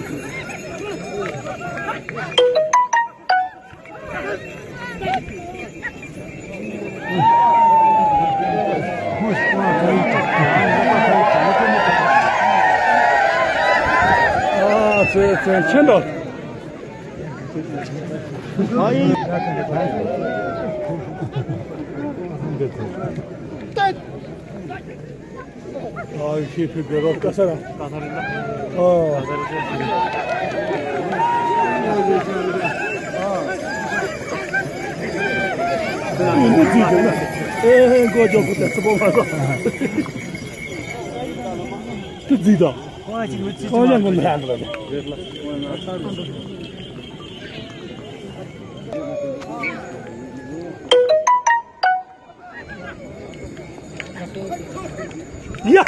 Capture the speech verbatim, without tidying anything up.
ཨ་ཙི་ཙི་ཆེན་པོ། ཨ་ཤི་ཕི་བེ་རོ་ཀ་ས་ར། ཀ་ས་ར་ན། ཨ། ཀ་ས་ར་ཅན། ཨ། ཨེ་མི་ཙི་ཅན་ན། ཨེ་ཧེ་གོ་ཇོ་ཀུ་ཏ་ཙི་པོ་མ་ཟ། ཏི་ཙི་ད། ཁོ་ཡང་གོ་མི་ཧ་ག་ལ། ཡ། ཧེ།